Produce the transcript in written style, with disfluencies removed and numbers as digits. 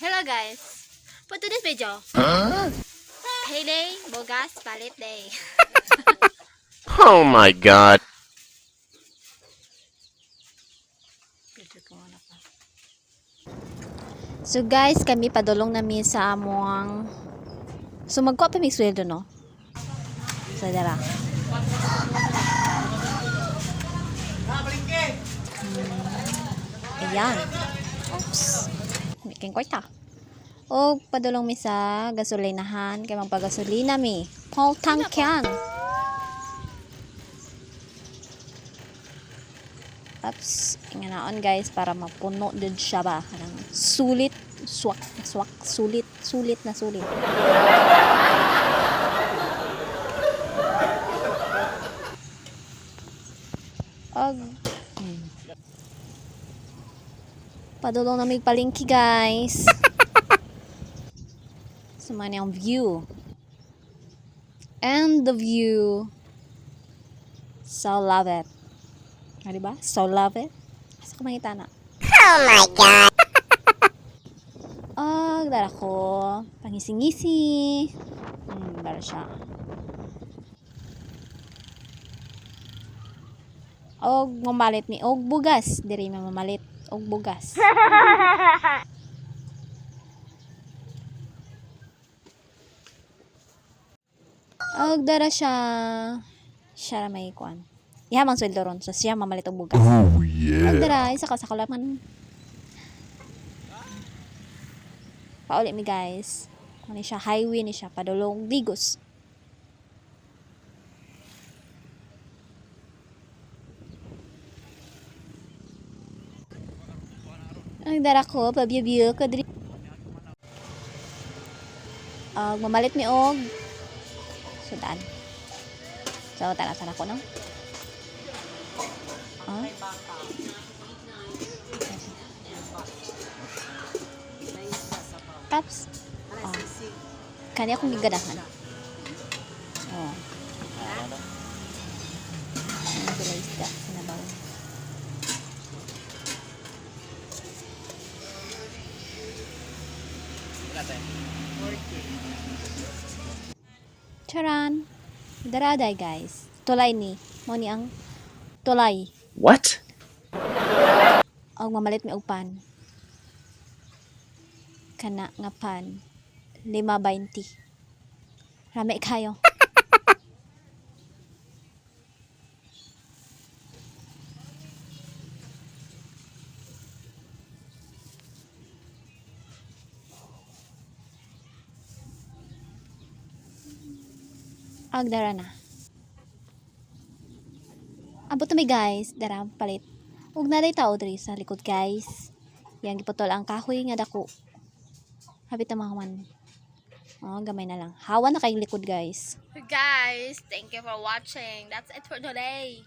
Hello guys. For today's video, payday, bugas, palit day. Oh my God. So guys, kami padulong nami sa among. So magkuha pa mig sweldo, no? So dara. Ayan. Oops. May king kwarta. O padulong mi sa gasolinahan kay magpagasolina mi. Paul tank yan. Oops, inganaon guys para mapuno din siya ba. Kanang sulit, swak, swak, sulit, sulit na sulit. Og Padulong na may palengke, guys. So, man ang view. And the view. So love it. Ah, di ba? So love it. Asa ka mangita na? Oh my God. Ah, dara ko. Pangisi-ngisi. Dara siya. Og mamalit mi og bugas. Diri mi mamalit og bugas. Og dara siya. Siya ra may kuan. Iha man sweldo ron. So siya mamalit og bugas. Oh Og yeah. dara isa ka sa kulaman. Pauli mi guys. Ano siya, highway ni siya, padulong Digos. Ang dara ko, pabiyo-biyo ko diri. Og mamalit mi og sudan. So, tara sana ko, no? Ah? Taps. Oh. Kani akong giganahan. Oh. Ano sila isda, sinabaw. Charan. Daraday guys. Tulay ni. Mo ni ang tulay. What? Og mamalit mi og pan. Kana nga pan. 5.20. Rami kayo. Agdara na. Abot na mi guys, dara palit. Ug naday tao diri sa likod guys. Yang giputol ang kahoy nga dako. Habit na mahawan. Oh, gamay na lang. Hawa na kayong likod guys. Guys, thank you for watching. That's it for today.